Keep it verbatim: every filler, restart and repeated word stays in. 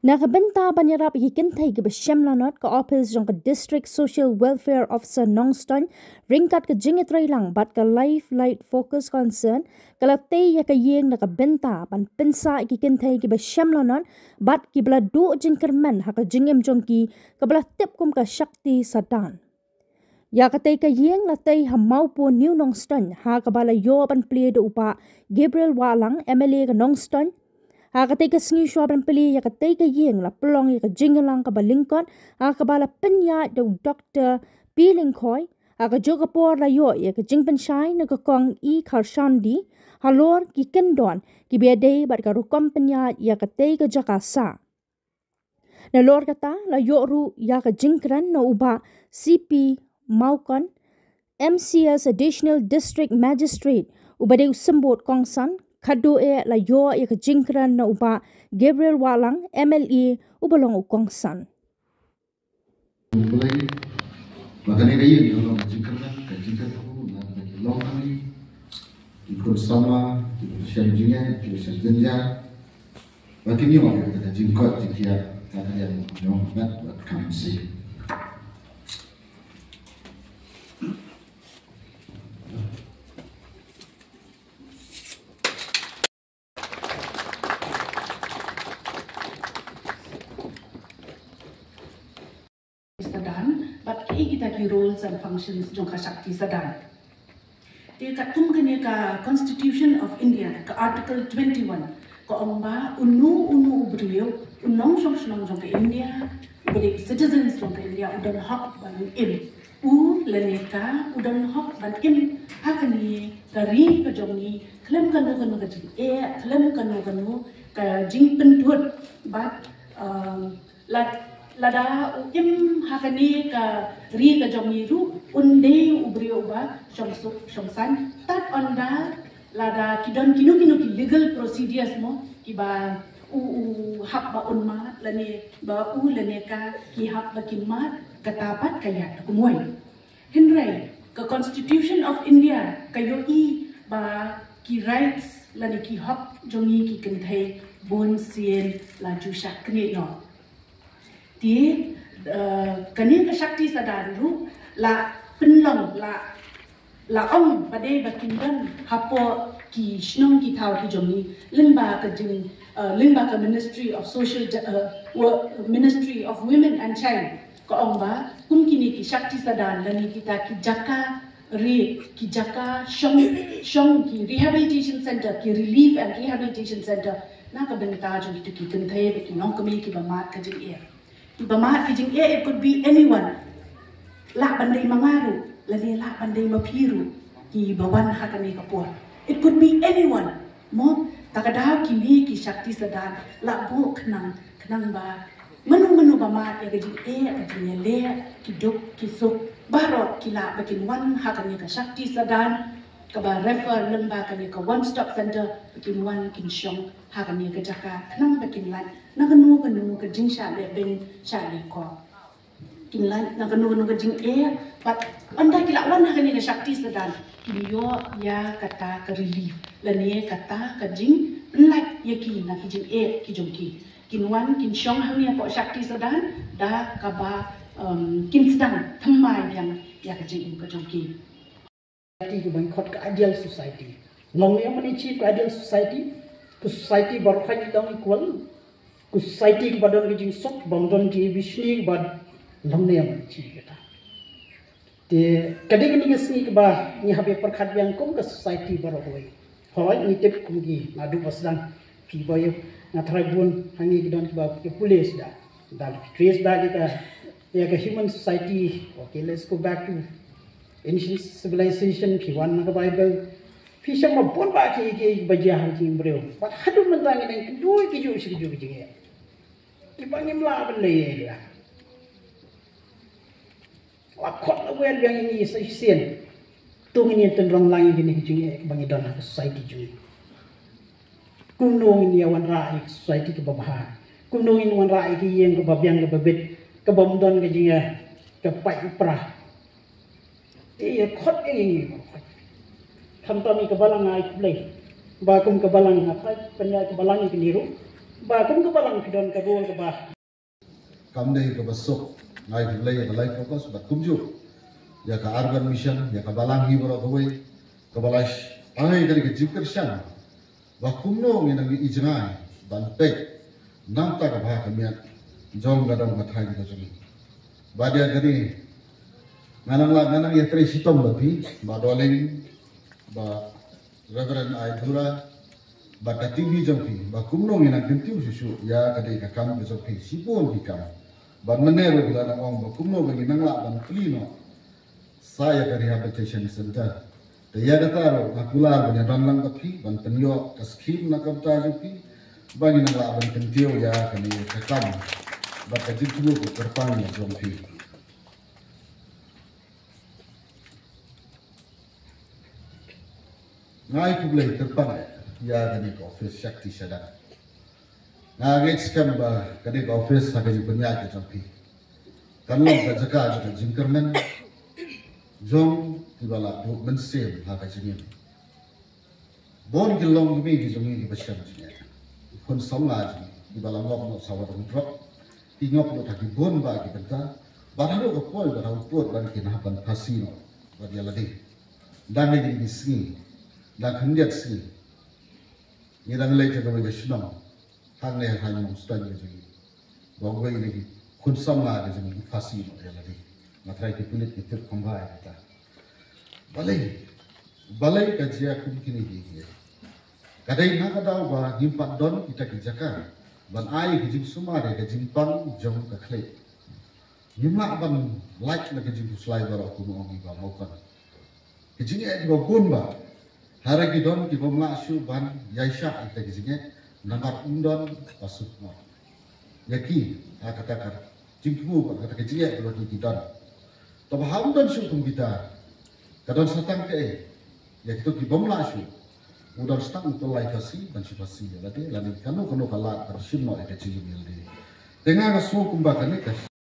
Na ka bynta ban ïarap ïa ki kynthei kiba shem lanot, ka ophis jong ka District Social Welfare Officer Nongstoiñ ryngkat ka jingïatreilang bad ka Life Light Focus Concern ka la tei ïa ka ïing na ka bynta ban pynsah ïa ki kynthei kiba shem lanot bad kiba la duh jingkyrmen ha ka jingim jong ki, kaba la tip kum ka Shakti Sadan. Ïa katei ka ïing la tei ha Mawpur New Nongstoiñ, ha kaba la ïoh ban plie da u Bah Gabriel Wahlang, M L A ka Nongstoiñ. Ha katei ka sngi shuwa ban plie ïa katei ka ïing, la pynlong ïa ka jingïalang kaba lyngkot, ha kaba la pynïaid da u Doktor P Lyngkhoi. Ha kajuh ka por la ïoh ïa ka jingpynshai na ka Kong E Kharshandi halor ki kyndon kiba ïadei bad ka rukom pynïaid ïa katei ka jaka sah. Nalor kata, la ïoh ruh ïa ka jingkren na u Bah C P Mawkon, M C S, Additional District Magistrate, uba dei u symbud kongsan. Khatduh eh la ïoh ïa ka jingkren na u Bah Gabriel Wahlang, M L A, uba long u kongsan. Ba kane ka ïing ka long ka jingkyrmen, ka jingkyrkhu na ka jingkyrkhu, ki khun samla, ki khun shem jingeh, ki khun shem jingeh. Ba kin ïoh ïa ka jingkoit jingkhiah, ka ka ïa ïoh met bad ka mynsiem. Sadan, bad ki kita ki roles and functions jong ka Shakti Sadan. Te katkum kane ka Constitution of India, ka Article twenty-one, ka ong ba uno uno u briew, u nongshong shnong jong ka India, u briew citizens jong ka India, u don hok ban im. U lane ka, u don hok ban im ha kane ka ri ka jong ngi, khlem kano kano ka jingeh, khlem kano kano ka jingpynthut, bad, um, la, lada u im ha kane ka ri ka jong ngi ruh, un dei u briew uba shong suk shong saiñ. Tad ynda lada ki don kino kino ki legal procedures mo, kiba u, u hap ba un mad, lane ba u lane ka ki hap ba ki mad, kata pat ka ïaid kumwei. Hynrei ka Constitution of India ka ïohi ba ki rights lane ki hok jong ngi ki kynthei bun sien la ju shah knieh noh. Te, eh, kane ka Shakti Sadan ruh la pynlong, la, la ong ba dei ba kin don hapoh ki shnong ki thaw ki jong ngi, lyngba ka jing, eh, lyngba ka Ministry of Social Ju-, eh, Wo-, Ministry of Women and Child. Ka ong ba kum kine ki Shakti Sadan lane kita ki jaka re, ki jaka shong, shong, ki rehabilitation center, ki relief and rehabilitation center, na ka bynta jong kito ki kynthei bad ki nongkmie kiba mad ka jingeh. Kiba mad ka jingeh, it could be anyone. Lah ban dei ma nga ruh, lane lah ban dei ma phi ruh, kiba wan ha kane ka por. It could be anyone. Mo, ta ka daw kine ki Shakti Sadan la buh khnang, khnang ba mano mano ba mad ïa ka jingeh, ka jingïaleh, ki duk ki suk, baroh ki lah ba kin wan ha kane ka Shakti Sadan, kaba refer lyngba kane ka One Stop Center, ba kin wan kin shong ha kane ka jaka, khnang ba kin lait na kano kano ka jingshah leh beiñ shah leh kop. Kin lait na kano kano ka jingeh, bad ynda ki la wan ha kane ka Shakti Sadan, kin ïoh ïa kata ka relief lane kata ka jingpynlait ïa ki na ki jingeh ki jong ki. Kin wan kin shong hangne hapoh Shakti Sadan da kaba, um, kin sdang thymmai biang ïa ka jingim ka jong ki. Society kaba ngi khot ka ideal society. Long ne ym achieve ka ideal society, ka society baroh kawei long equal, ka society kaba don ka jingsuk, bym don jingbishni, bad long ne ym achieve kata. Te ka dei kane ka sngi kaba ngi hap ban pyrkhat biang kum ka society baroh kawei. Hooid, ngi tip kum ki naduh ba sdang ki ba ïa, nga tharai bun hangne ki don kiba ki pule sdang. Dang ki trace da ïa ka, ïa ka human society. Okay, let's go back to ancient civilization, phi wan na ka Bible. Phi shem ba bun bah ki, ki, kiba jia ha ki briew. Bad haduh mynta ngi dang kynduh ki juh shi ki juh ki jingeh. Kiba ngim lah ban leh ïa. La khot la wer biang ïa ngi sa shisien. To ngin ïa tynrong lang ïa kine ki jingeh ba ngi don ha ka society jong ngi. Kumno ngin ïa wanrah ïa ka society kaba bha. Kumno ngin wanrah ïa ka ïing kaba biang kaba bit, kaba ym don ka jingeh, ka pait u pra. Te ïa khot ïa ngi. Khamtam ïa ka balang ai khublei. Ba kum ka balang nga phai pynïaid ka balang ïa kine ruh. Ba kum ka Balang ki don ka role kaba. Kam dei kaba suk, nga ai khublei ïa ka Life Focus bad kumjuh ïa ka Urban Mission, ïa ka Balang hi baroh kawei, kaba la sh-, ai kane ka jingkyrshan ba kumno ngin nang ïohi jngai ban peit na ka bynta ka bha ka miat jong ka dong ka thaiñ ka jong ngi. Bad ïa kane nga nang la, nga nang ïatrei shitom bad phi, Bah Dohling, Bah Reverend Aidura, bad ka team hi jong phi, ba kumno ngin nang kyntiew shuh shuh ïa ka dei ka kam ka jong phi, shibun ki kam. Bad mynne ruh phi la nang ong ba kumno ba ngin nang lah ban plie noh sa ïa ka rehabilitation center. Te ïa kata ruh nga kular ban ïadon lang bad phi ban pynïoh ka scheme na ka bynta jong phi, ba ngin nang lah ban kyntiew ïa kane ka kam bad ka jingthmu ka kyrpang jong phi. Nga ai khublei kyrpang ïa kane ka office Shakti Shadap. Nga ngeit skhem ba kane ka office ha ka jingpynïaid ka jong phi kan long ka jaka jong ka jingkyrmen jong kiba la buh mynsiem ha ka jingim. Bun ki longkmie ki jong ngi kiba shem jingeh, ki khun samla jong ngi kiba la ngop noh saw ha ka dong drok, ki ngop noh ha ki bun bah ki bynta, bad haduh ka poi bad ha u pud ban ki nang hap ban phasi noh bad ïa lade. Dang ha kine ki sngi, dang khyndiat sngi, ngi dang leit sha kawei ka shnong hangne ha thaiñ Nongstoiñ ka jong ngi, ba uwei na ki khun samla ka jong ngi u phasi noh ïa lade. Nga tharai ki pulit ki tip kumba ïa kata. Balei, balei ka jia kum kine ki, ki ka dei na ka daw ba ngim pat don kita ki jaka ban ai ki jingsumar ïa ka jingpang jong ka khlieh. Ngim lah ban lait na ka jingkhuslai baroh, kum ong i Bah Mawkon. Ki jingeh kiba bun bah, hynrei ki don kibym lah shuh ban ïaishah ïa kita ki jingeh namar ym don ba suk mo ïa ki ha kata ka jingthmu bad kata ka jingeh ba ki don. Te ba haba ym don shuh kum kita, ka don sa tang kaei ïa kito kibym lah shuh? U don sa tang u tyllai phasi ban shu phasi ïa lade lane kano kano ka lad ban shim noh ïa ka jingim ïa lade. Te nga nga sngew kumba kane ka